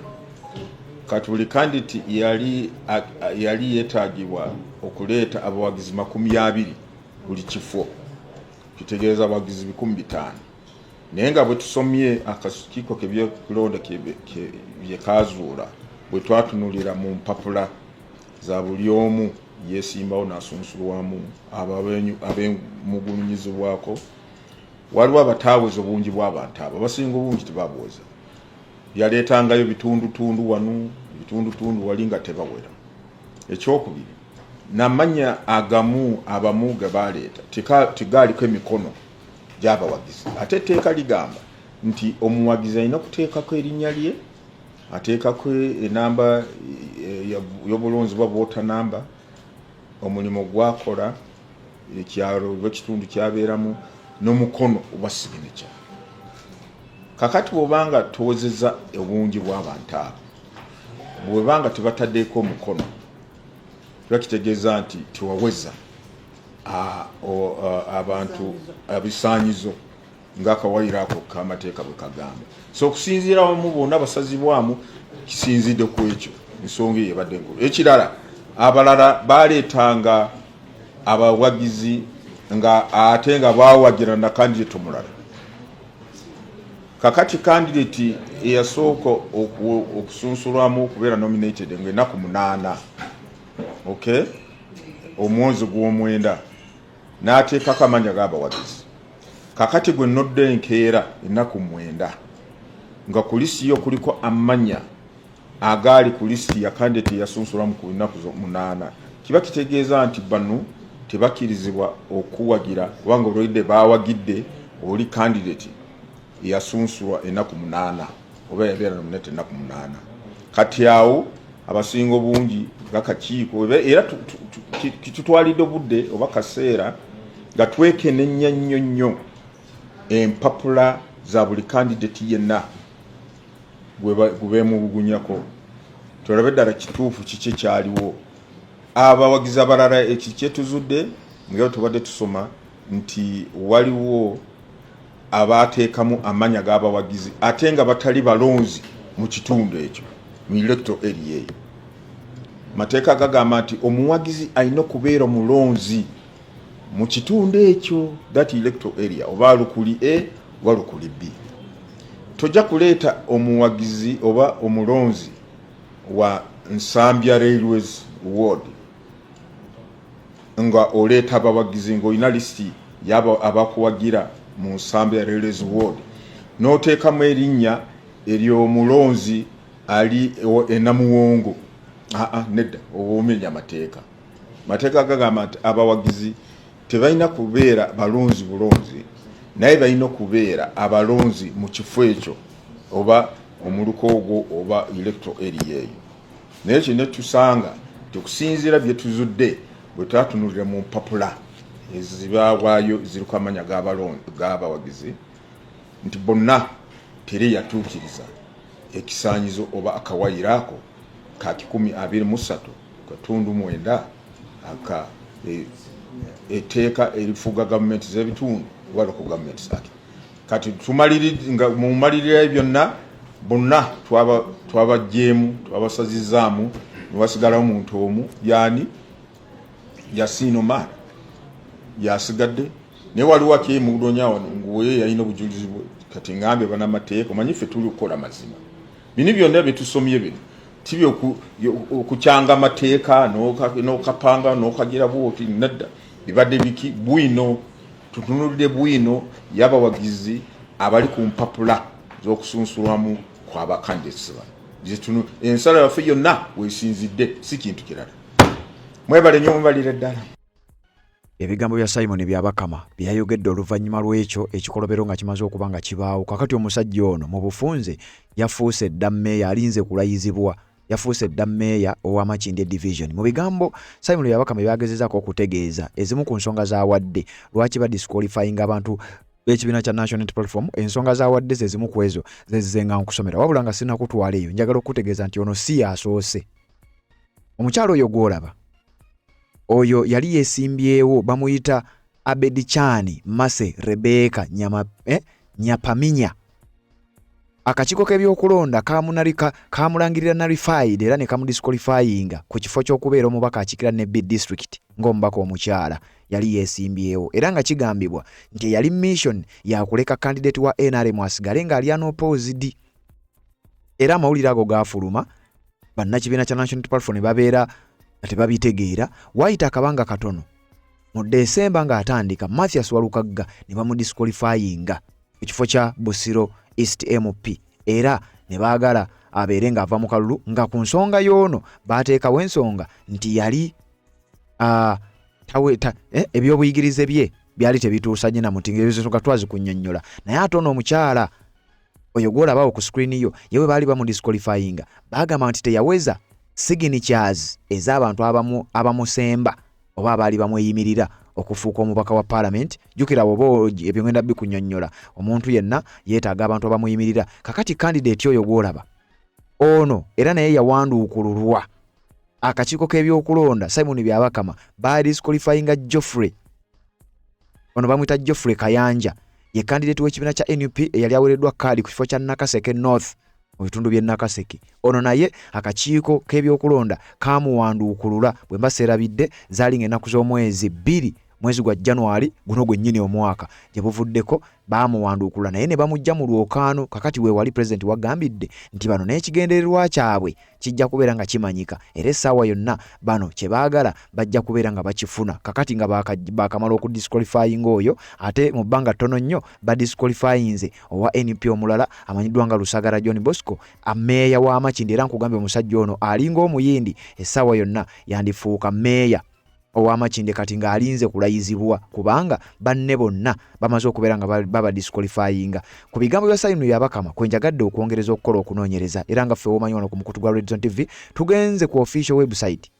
Kati buli candidate yali yeetagibwa okuleeta abawagizi 20 buli kifo, kitegeeza abawagizi 500. Naye nga bwe tusomye akakiiko kebyokulonda bye kazuula bwe twatunulira mu mpapula za buli omu yesimbawo n'asunsulwamu abo abemugulunyizibwako, waliwo abataaweza obungi bw'abantu abo abasinga obungi tebabuweza, yaleetangayo bitundutundu wano bitundutundu wali nga tebawera. Ekyokubiri, namanya agamu abamu ge baleeta tegaaliko emikono gy'abawagizi, ate etteeka ligamba nti omuwagizi alina kuteekako erinnya lye, ateekako enamba y'obulonzi bwa voter number, omulimu gwakola, ekyalo oba ekitundu kyabeeramu, n'omukono oba signature. Kakati bw'obanga towezeza obungi bw'abantu abo, bwebanga tebataddeko omukono, kiba kitegeeza nti tewaweza abantu abisaanyizo ng'akawayiro ako k'amateeka bwe kagamba. So okusinziira wamu bonna basazibwamu kisinzidde ku ekyo, ensonga eyo ebadde nkulu. Ekirala, abalala baleetanga abawagizi nga ate nga bawagira na kandidate omulala. Kakati kandidate eyasooka okusunsulwamu okubeera nominated nga enaku 8, okay, omwezi gw'omwenda, n'ateekako amanya g'abawagizi. Kakati gwe nodda enkeera ennaku 9 nga ku lisiti yo kuliko amanya agaali ku lisiti ya kandidate eyasunsulwamu ku nnaku 8, kiba kitegeeza nti bano tebakkirizibwa okuwagira kubanga olwedde bawagidde oli kandidate eyasunsulwa ennaku 8 oba yabeera nominate ennaku 8. Kati awo abasinga obungi gakakiiko era kitutwalidde obudde oba kaseera nga twekenenya nnyo nnyo empapula za buli kandidate yenna gwe beemulugunyako, tulabe ddala kituufu kiki ekyaliwo. Abawagizi abalala eki kyetuzudde nga tubadde tusoma nti waliwo abateekamu amanya g'abawagizi ate nga batali balonzi mu kitundu ekyo, mu electoral area eyo. Mateeka gagamba nti omuwagizi alina okubeera omulonzi mu kitundu ekyo, that electoral area, oba Lukuli A oba Lukuli B. Tojja kuleeta omuwagizi oba omulonzi wa Nsambya Railways ward nga oleeta abawagizi ng'olina lisiti yabo abakuwagira mu Nsambya Railways ward n'oteekamu erinnya ery'omulonzi ali enamuwongo. Aa, nedda, oba omenya amateeka. Mateeka gagamba nti abawagizi tebalina kubeera balonzi bulonzi, naye balina okubeera abalonzi mu kifo ekyo oba omuluka ogwo oba electoral area eyo. Naye kino tusanga tekusinziira bye tuzudde bwe twatunulira mu mpapula ezibawaayo ziriko amanya g'abawagizi nti bonna teri yatuukiriza ekisaanyizo oba akawayiro ako ka 123. katundu mwenda aka e, etteeka erifuga gavumenti z'ebitundu oba local government act. Kati nga mumalirira byonna bonna twabaggyemu, twabasazizaamu, newasigalawo omuntu omu, yaani Yasin Omar yasigadde. Naye waliwo akyemudonya wano nguye yalina obujulizi bwe. Kati ngambye banamateeka, omanyi ffe tuli kukola mazima, bino byonna byetusomye bino tibi okukyanga amateeka n'okapanga n'okagira bwoti, nedda. Bibadde biki bwino, tutunulidde bwino y'abawagizi abali ku mpapula z'okusunsulwamu kwa candidates bano. Ensala yaffe yonna wesinzidde, si kintu kirala. Mwebale nnyo, mwebalire ddala. Ebigambo bya Simon Byabakama byeyayogedde oluvannyuma lw'ekyo ekikolobero nga kimaze okuba nga kibaawo. Kakati omusajja ono mu bufunze yafuuse dda mmeeya, alinze kulayizibwa, yafuuse dda mmeeya owa Makindye Division. Mu bigambo Simon Byabakama byagezezaako okutegeeza ezimu ku nsonga z'awadde lwaki badisqualifyinga abantu b'ekibiina kya National Unity Platform, ensonga z'awadde ze zimu ku ezo zezize nga nkusomera. Wabula nga sinakutwala eyo, njagala okutegeeza nti ono si yasoose. Omukyala oyo gw'olaba oyo yali yeesimbyewo, bamuyita Abed Chani Mase Rebeka Nyama, Nyapaminya. Akakiiko k'ebyokulonda kamulangirira nullified era ne kamudisqualifyinga ku kifo ky'okubeera omubaka akiikira Nebbi District ng'omubaka omukyala yali yeesimbyewo, era nga kigambibwa nti eyali mission yakuleka candidate wa NRM asigale ng'ali unopposed. Era amawulire ago gaafuluma, bannakibiina kya National Platform ne babeera nga tebabitegeera. Waayita akabanga katono, mu Desemba ng'atandika, Mathias Walukagga ne bamudisqualifyinga ku kifo kya Busiro East MP, era ne baagala abeere ng'ava mu kalulu, nga ku nsonga y'ono baateekawo ensonga nti yali ebyobuyigirize bye byali tebituusa nyina muti ensonga twazikunnyonnyola. Naye ate ono omukyala oyo gw'olabawo ku screen yo, yewe baali bamudisqualifyinga, baagamba nti teyaweza signatures ez'abantu abamusemba oba abaali bamweyimirira okufuuka omubaka wa parliament. Jjukira oba ebyo ngenda bikunyonnyola, omuntu yenna yeetaaga abantu abamuyimirira. Kakati candidate oyo gw'olaba ono era naye yawanduukululwa akakiiko k'ebyokulonda. Simon Byabakama badisqualifyinga Geoffrey, ono bamuyita Geoffrey Kayanja, ye candidate w'ekibiina kya NUP eyali aweereddwa kaadi ku kifo kya Nakaseke North mu bitundu by'e Nakaseke. Ono naye akakiiko k'ebyokulonda kamuwanduukulula, bwe mba seerabidde zaali ng'ennaku z'omwezi 2 mwezi gwa January guno gwennyini omwaka gye buvuddeko baamuwanduukulula, naye ne bamuggya mu lwokaano. Kakati we wali pulezidenti wagambidde nti bano n'ekigendererwa kyabwe kijja kubeera nga kimanyika, era essaawa yonna bano kye baagala bajja kubeera nga bakifuna. Kakati nga baakamala okudisqualifyinga oyo, ate mu bbanga ttono nnyo badisqualifyinze owa NUP omulala amanyiddwa nga Lusagara John Bosco, ameeya wa Makindye. Era nkugambye omusajja ono alinga omuyindi, essaawa yonna yandifuuka meeya ow'Amakindye, kati ng'alinze kulayizibwa kubanga banne bonna bamaze okubeera nga babadisqualifyinga. Ku bigambo bya Simon Byabakama kwe njagadde okwongereza okukola okunoonyereza, era nga ffe womanyi wano ku mukutu gwa Redzone TV, tugenze ku official website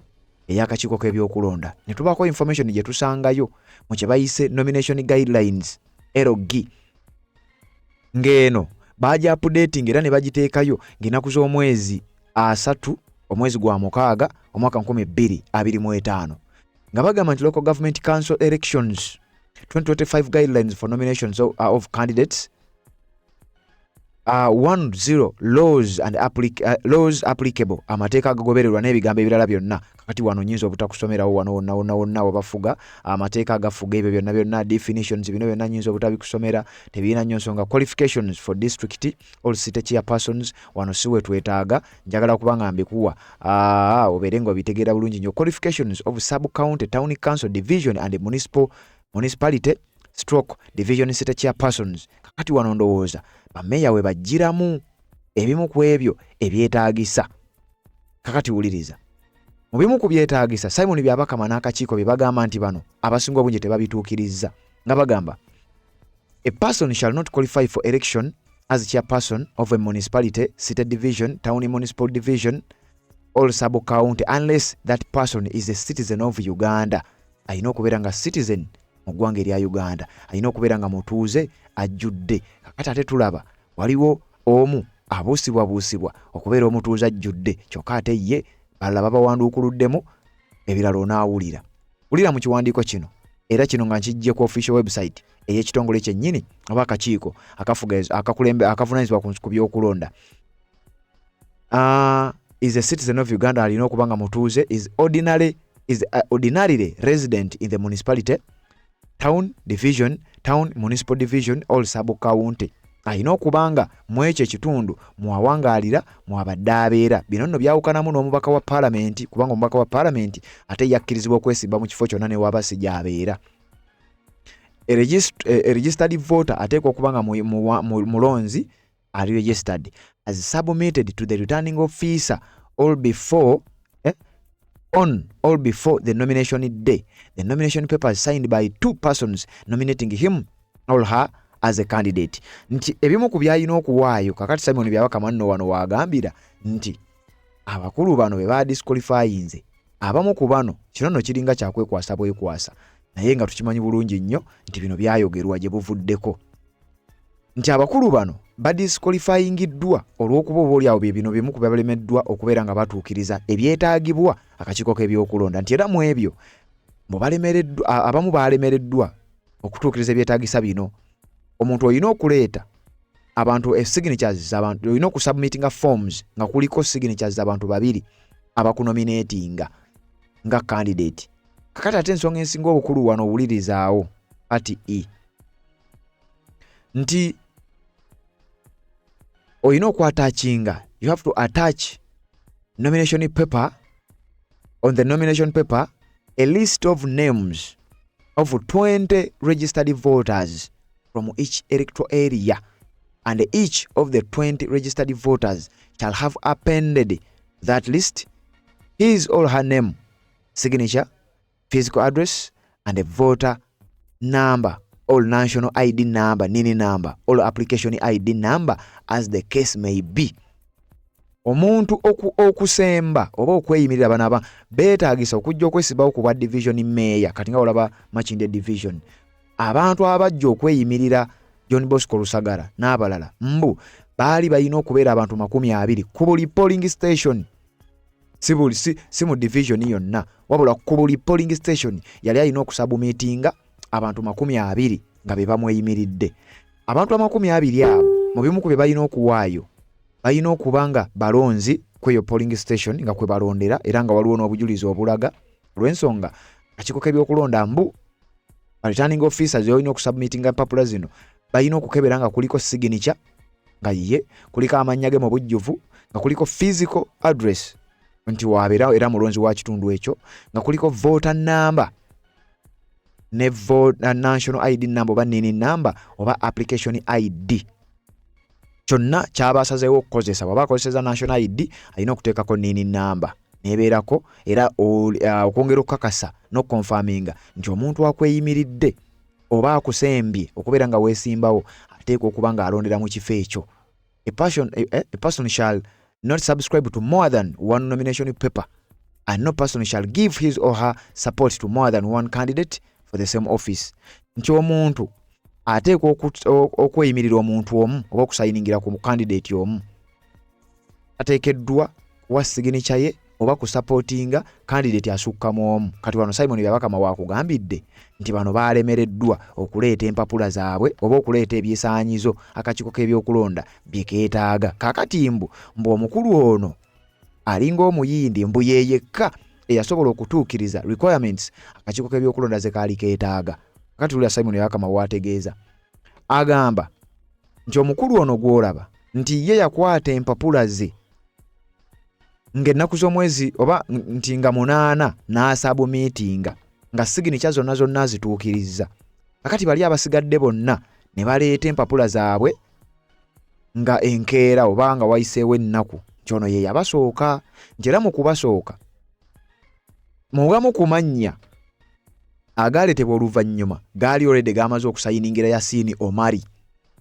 ey'akakiiko k'ebyokulonda ne tubaako information gye tusangayo mu kye bayise nomination guidelines LG, ng'eno baagi updating era ne bagiteekayo ng'ennaku z'omwezi 30 omwezi gwa mukaaga omwaka 2025, nga bagamba nti local government council elections 2025 guidelines for nominations of candidates, 10 laws and laws applicable, amateeka agagobererwa n'ebigambo ebirala byonna. Kakati wano nyinza obutakusomerawo wano wonna wonna wonna wabafuga amateeka agafuga ebyo byonna byonna, definitions, bino byonna nyinza obutabikusomera, tebirina nnyo nsonga. Qualifications for district or city chairpersons, wano si we twetaaga, njagala kuba nga mbikuwa obeere nga obitegeera bulungi nnyo. Qualifications of sub county, town council, division and municipality stroke division city chairpersons. Kakati wano ndowooza bameeya we baggyiramu ebimu ku ebyo ebyetaagisa. Kakati wuliriza, mu bimu ku byetaagisa Simon Byabakama n'akakiiko bye bagamba nti bano abasinga obungi tebabituukirizza, nga bagamba, a person shall not qualify for election as chairperson of a municipality, city division, town municipal division or sub county unless that person is a citizen of Uganda. Alina okubeera nga citizen mu ggwanga erya Uganda, alina okubeera nga mutuuze ajjudde. Kakati ate tulaba waliwo omu abuusibwabuusibwa okubeera omutuuze ajjudde, kyokka ate ye balala babawanduukuluddemu. Ebirala onaawulira wulira mu kiwandiiko kino, era kino nga nkijje ku official website ey'ekitongole kyennyini oba akakiiko akafuga akakulembe akavunaanyizibwa ku by'okulonda. Is a citizen of Uganda, alina okuba nga mutuuze, is ordinarily resident in the municipality, town division, town municipal division or sub county. Alina okuba nga mu ekyo ekitundu mwawangaalira, mwabadde abeera. Bino nno byawukanamu n'omubaka wa paalamenti, kubanga omubaka wa paalamenti ate yakkirizibwa okwesimba mu kifo kyonna ne waba si gy'abeera. A registered voter ateekwa okuba nga mulonzi ali registered, as submitted to the returning officer all before eh, on or before the nomination day, the nomination papers signed by two persons nominating him or her as a candidate. Nti ebimu ku byalina okuwaayo. Kakati Simon Byabakama nno wano waagambira nti abakulu bano be badisqualifyinze abamu ku bano. Kino nno kiringa kyakwekwasa bwekwasa, naye nga tukimanyi bulungi nnyo nti bino byayogerwa gye buvuddeko, nti abakulu bano badisqualifyingiddwa olw'okuba oba oliawo bye bino bimu ku byabalemeddwa okubeera nga batuukiriza ebyetaagibwa akakiiko k'ebyokulonda, nti era mu ebyo mbu balemereddwa, abamu balemereddwa okutuukiriza ebyetaagisa bino. Omuntu olina okuleeta abantu e signatures z'abantu, olina okusubmitinga forms nga kuliko signatures z'abantu babiri abakunominatinga nga candidate. Kakati ate ensonga ensinga obukulu wano, owulirizaawo ati e nti olina okwattachinga, you have to attach nomination paper, on the nomination paper a list of names of 20 registered voters from each electoral area, and each of the 20 registered voters shall have appended that list his or her name, signature, physical address and a voter number or national ID number, NIN number or application ID number, as the case may be. Omuntu okusemba oba okweyimirira, bano aba beetaagisa okujja okwesibawo ku bwa division mayor. Kati nga olaba Makindye Division, abantu abajja okweyimirira John Bosco Lusagara n'abalala, mbu baali balina okubeera abantu 20 ku buli polling station, si buli si mu division yonna, wabula ku buli polling station yali alina okusubmitinga abantu 20 nga be bamweyimiridde. Abantu 20 abo, mu bimu ku bye balina okuwaayo, balina okuba nga balonzi kweyo polling station nga kwe balondera, era nga waliwo n'obujulizi obulaga. Olw'ensonga akakiiko k'ebyokulonda mbu returning officers olina okusubmitinga empapula zino, balina okukebera nga kuliko signature nga ye, kuliko amannya ge mu bujjuvu, nga kuliko physical address nti wabeera era mulonzi wa kitundu ekyo, nga kuliko voter number ne national ID number oba NIN number oba application ID, kyonna kyaba asazeewo okukozesa. Bw'aba akozeseza national ID, alina okuteekako NIN number nebeerako, era okwongera okukakasa n'okuconfirminga nti omuntu akweyimiridde oba akusembye okubeera nga weesimbawo ateekwa okuba ng'alondera mu kifo ekyo. A person shall not subscribe to more than one nomination paper, and no person shall give his or her support to more than one candidate for the same office. Nti omuntu ateekwa okweyimirira omuntu omu oba okusayiningira ku candidate omu, ateekeddwa kuwa signature ye oba kusupportinga candidate asukka mu omu. Kati wano Simon Byabakama wakugambidde nti bano balemereddwa okuleeta empapula zaabwe oba okuleeta ebyesaanyizo akakiiko k'ebyokulonda bye keetaaga. Kaakati mbu omukulu ono alinga omuyindi, mbu ye yekka eyasobola okutuukiriza requirements akakiiko k'ebyokulonda ze kaali keetaaga. Kati lulya Simon Byabakama waategeeza, agamba nti omukulu ono gw'olaba nti ye yakwata empapula ze ng'ennaku z'omwezi oba nti nga 8 n'asubmitinga nga signature zonna zonna azituukirizza. Kakati bali abasigadde bonna ne baleeta empapula zaabwe nga enkeera oba nga wayiseewo ennaku, nti ono ye yabasooka, nti era mu kubasooka mugamu ku mannya agaaleetebwa oluvannyuma gaali already gamaze okusayiningira Yasiini Omari.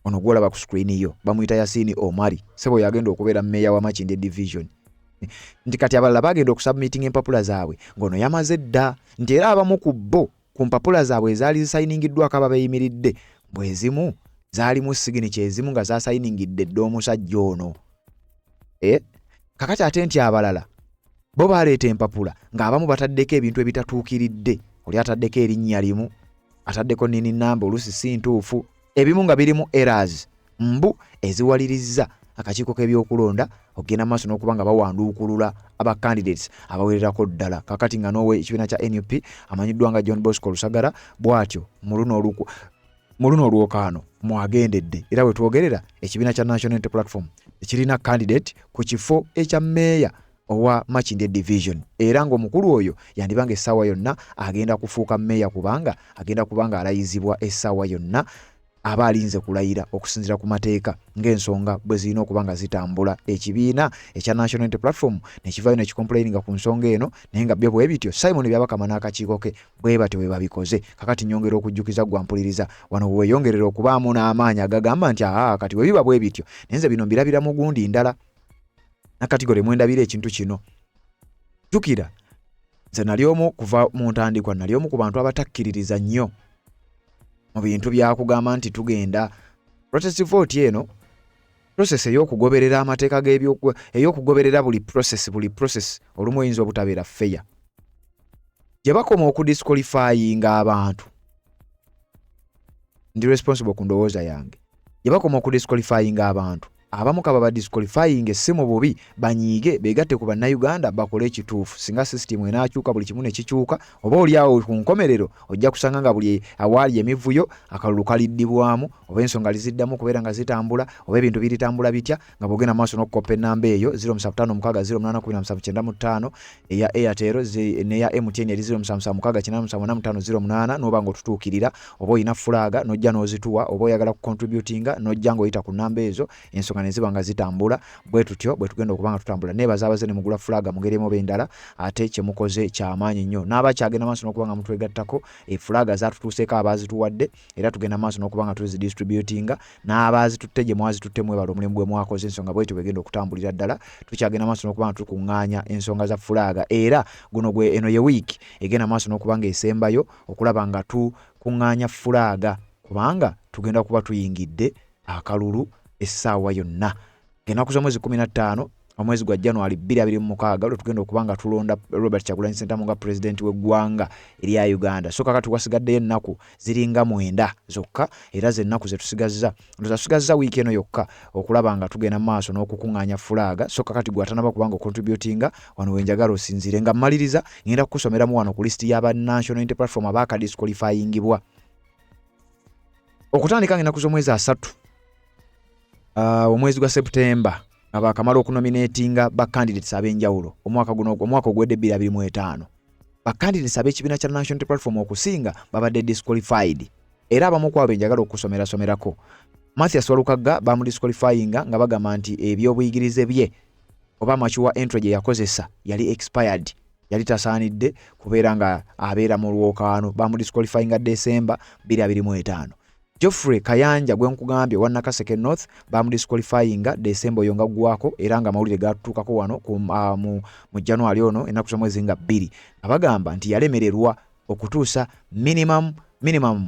Ono gwolaba ku screen yo bamuyita Yasiini Omari, sebo yagenda okubeera mmeeya wa Makindye Division, nti kati abalala bagenda okusubmitinga empapula zaabwe ng'ono yamaze dda, nti era abamu ku bo ku mpapula zaabwe ezaali zisayiningiddwako ababeeyimiridde, bwe ezimu zaalimu signature ezimu nga zasayiningidde dda omusajja ono. Kakati ate nti abalala Bo baleeta empapula ng'abamu bataddeko ebintu ebitatuukiridde. Oli ataddeko erinnya limu, ataddeko nini namba oluusi si ntuufu, ebimu nga birimu errors mbu eziwalirizza akakiiko k'ebyokulonda okugenda maaso n'okuba nga bawanduukulula aba candidates abawererako ddala. Kakati nga n'owe ekibiina kya NUP amanyiddwa nga John Bosco Lusagara bw'atyo mu luno oluku mu luno olwokaano mwagendedde era we twogerera ekibiina kya National Unity Platform tekirina candidate ku kifo ekya meeya owa Makindye Division era ng'omukulu oyo yandiba ng'essaawa yonna agenda kufuuka meeya kubanga agenda kuba ng'alayizibwa essaawa yonna aba alinze kulayira okusinziira ku mateeka ng'ensonga bwe zirina okuba nga zitambula. Ekibiina ekya National Unity Platform ne kivaayo ne kikompuleyininga ku nsonga eno naye nga byo bwe bityo Simon Byabakama n'akakiiko ke bwe batyo bwe babikoze. Kakati nyongera okujjukiza ggwe ampuliriza wano we weeyongerera okubaamu n'amaanyi agagamba nti aa kati bwe biba bwe bityo naye nze bino mbirabira mu gundi ndala na katigore mwendabira ekintu kino. Jjukira nze nali omu kuva mu ntandikwa nali omu ku bantu abatakkiririza nnyo mu bintu byakugamba nti tugenda protest vote eno process ey'okugoberera amateeka g'ebyo ey'okugoberera buli process buli process olumu oyinza obutabeera fair gye bakoma okudisqualifyinga abantu ndi responsible ku ndowooza yange gye bakoma okudisqualifyinga abantu abamu kaba badisqualifying si mu bubi banyiige beegatte ku bannayuganda bakole ekituufu singa system enaakyuka buli kimu ne kikyuka oba oli awo ku nkomerero ojja kusanga nga buli awaali emivuyo akalulu kaliddibwamu oba ensonga liziddamu okubeera nga zitambula oba ebintu biritambula bitya nga bw'ogenda maaso n'okukoppa ennamba eyo 0756 081795 eya Airtel n'eya MTN eri 0776874508 n'oba ng'otutuukirira oba olina fulaaga n'ojja n'ozituwa oba oyagala kucontributinga n'ojja ng'oyita ku nnamba ezo ensonga ne ziba nga zitambula bwe tutyo bwe tugenda okuba nga tutambula. Neebaza abaze ne mugula fulaaga mu ngeri emu oba endala ate kye mukoze kyamaanyi nnyo n'abakyagenda maaso n'okuba nga mutwegattako efulaaga zaatutuuseeko abaazituwadde era tugenda maaso n'okuba nga tuzidistributinga n'abaazitutte gye mwazitutte mwebala omulimu gwe mwakoze ensonga bwetyo bwegenda okutambulira ddala. Tukyagenda maaso n'okuba nga tukuŋŋaanya ensonga za fulaaga era guno gwe eno ye wiiki egenda maaso n'okuba nga esembayo okulaba nga tukuŋŋaanya fulaaga kubanga tugenda kuba tuyingidde akalulu essaawa yonna. Ennaku z'omwezi 15 omwezi gwa January 2026 lwe tugenda okuba nga tulonda Robert Kyagulanyi Ssentamu nga pulezidenti w'eggwanga erya Uganda. So kakati wasigaddeyo ennaku ziringa mwenda zokka era ze nnaku ze tusigazza ndowooza tusigazza wiiki eno yokka okulaba nga tugenda mu maaso n'okukuŋŋaanya fulaaga. So kakati gwe atanaba kubanga ocontributinga wano we njagala osinziire nga mmaliriza ngenda kukusomeramu wano ku lisiti y'aba National Unity Platform abaakadisqualifyingibwa okutandika ng'ennaku z'omwezi 3 omwezi gwa September nga baakamala okunominatinga ba candidates ab'enjawulo omwaka guno omwaka oguwedde 2025 ba candidates ab'ekibiina kya National Unity Platform okusinga babadde disqualified era abamu ku abo benjagala okusomerasomerako Mathias Walukagga bamudisqualifyinga nga bagamba nti ebyobuyigirize bye oba amacuwa entry gye yakozesa yali expired yali tasaanidde kubeera nga abeera mu lwokaano bamudisqualifyinga December 2025. Geoffrey Kayanja gwe nkugambye owa Nakaseke North bamudisqualifyinga December oyo nga ggwako era nga amawulire gatutuukako wano ku, mu, mu January ono ennaku z'omwezi nga 2 nga bagamba nti yalemererwa okutuusa minimum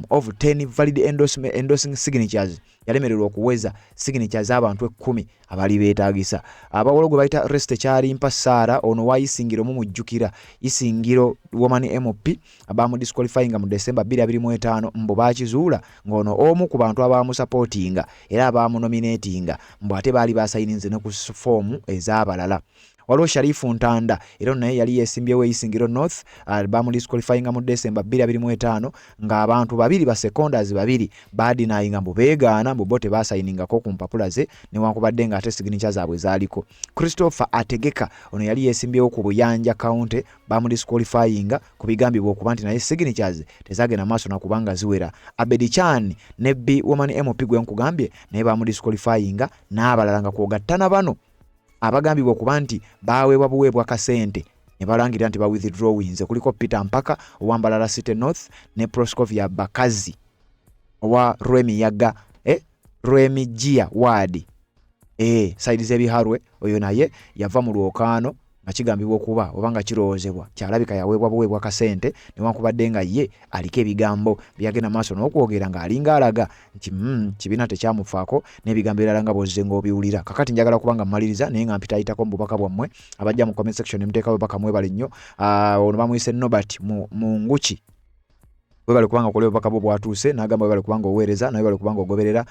of 10 valid endorsing signatures yalemererwa okuweza signatures z'abantu 10 abaali beetaagisa. Abawolo gwe bayita Reste Kyalimpa Sarah ono wa Isingiro mumujjukira Isingiro Woman MP bamudisqualifyinga mu December 2025 mbu baakizuula ng'ono omu ku bantu abaamusapootinga era abaamunominatinga mbu ate baali basayininze ne ku foomu ez'abalala. Waliwo Sharifu Ntanda era ono naye yali yeesimbyewo e Isingiro North bamudisqualifyinga mu December 2025 ng'abantu babiri ba secondas babiri baadinayinga mbu beegaana mbu bo tebaasayiningako ku mpapula ze newankubadde ng'ate signature zaabwe zaaliko. Christopher Ategeka ono yali yeesimbyewo ku Buyanja County bamudisqualifyinga ku bigambibwa okuba nti naye signatures tezagenda maaso na kubanga ziwera. Abedi Chan ne B Woman MP gwe nkugambye naye bamudisqualifyinga n'abalala nga kwogatta na bano abagambibwa okuba nti baaweebwa buweebwa kasente ne balangira nti ba withdrawinze kuliko Peter Mpaka owa Mbarara City North ne Proscovia Bakazi owa Rwemiyaga Rwemigia Ward side z'ebiharwe oyo naye yava mu lwokaano nga Nga kigambibwa okuba oba nga kirowoozebwa kyalabika yaweebwa buweebwa kasente newankubadde nga ye aliko ebigambo byagenda maaso n'okwogera ng'alinga alaga nti kibiina tekyamufaako n'ebigambo ebirala nga bw'ozze ng'obiwulira. Kakati njagala kuba nga mmaliriza naye nga mpitayitako mu bubaka bwammwe abajja mu comment section ne muteekawo obubaka, mwebale nnyo. Ono bamuyise Nobert Munguki, webale kubanga okola obubaka bwo bwatuuse. N'agamba webale kubanga oweereza, nawe webale kubanga ogoberera.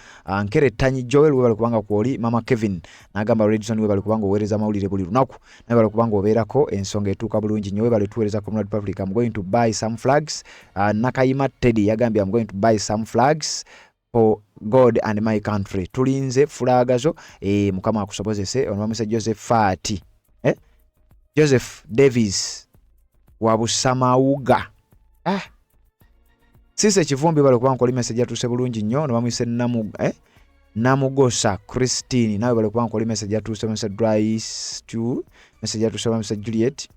Nkere Tanyi Joel, webale kubanga kwoli. Mama Kevin n'agamba Redson, webale kubanga oweereza amawulire buli lunaku, nawe webale kubanga obeerako, ensonga etuuka bulungi nnyo. Webale tuweereza. Comrade Public, I'm going to buy some flags. Nakayima Teddy yagambye, I'm going to buy some flags for God and my country. Tulinze flag zo, Mukama akusobozese. Ono bamuyise Joseph Fati, eh? Joseph Davis wa Busamawuga. Sise Kivumbi, bale kubanga oli message yatuuse bulungi nnyo. Ono bamuyise Namu, eh? Namugosa Christine, nawe bale kubanga oli message yatuuse. Bamuyise Dry Stew, message yatuuse. Bamuyise Juliet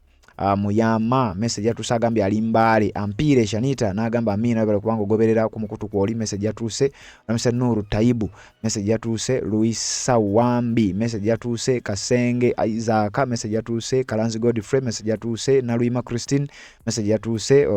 Muyama, message yatuuse, agambye ali Mbaale. Ampiire Shanita n'agamba amina, webale kubanga ogoberera ku mukutu kwoli, message yatuuse. Bamuyise Nuru Taibu, message yatuuse. Luisa Wambi, message yatuuse. Kasenge Isaac, message yatuuse. Kalanzi Godfrey, message yatuuse. Naluyima Christine, message yatuuse.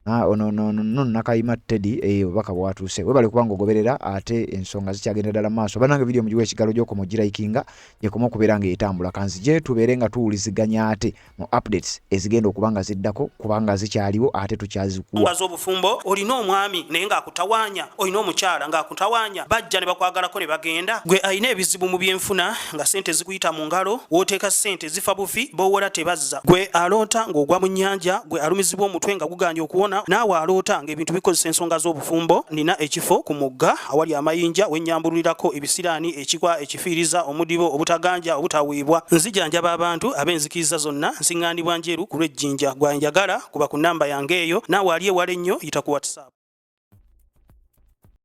Ono no, no, no, Nakayima Teddy, obubaka bwatuuse. Webale kubanga ogoberera, ate ensonga zikyagenda ddala mu maaso. Banange, video mugiwe ekigalo gy'okoma ogirayikinga, gyekoma okubeera ng'etambula. Kanzije tubeere nga tuwuliziganya ate mu updates ezigenda okuba nga ziddako, kubanga zikyaliwo ate tukyazikuwa. Nga z'obufumbo, olina omwami naye ng'akutawaanya, olina omukyala ng'akutawaanya, bajja ne bakwagalako ne bagenda. Gwe alina ebizibu mu byenfuna nga ssente zikuyita mu ngalo, w'oteeka ssente zifa bufi, b'owola tebazza. Gwe aloota ng'ogwa mu nnyanja, gwe alumizibwa omutwe nga gugaanye okuwona, naawe aloota ng'ebintu bikozesa ensonga z'obufumbo, nina ekifo ku mugga awali amayinja wennyambululirako ebisiraani, ekikwa, ekifiiriza, omudibo, obutaganja, obutaweebwa. Nzijanjaba abantu ab'enzikiriza zonna, nsiŋŋaanibwa Njeru ku lw'Ejjinja. Gwanjagala kuba ku nnamba yange eyo, naawe ali ewala ennyo yita ku WhatsApp.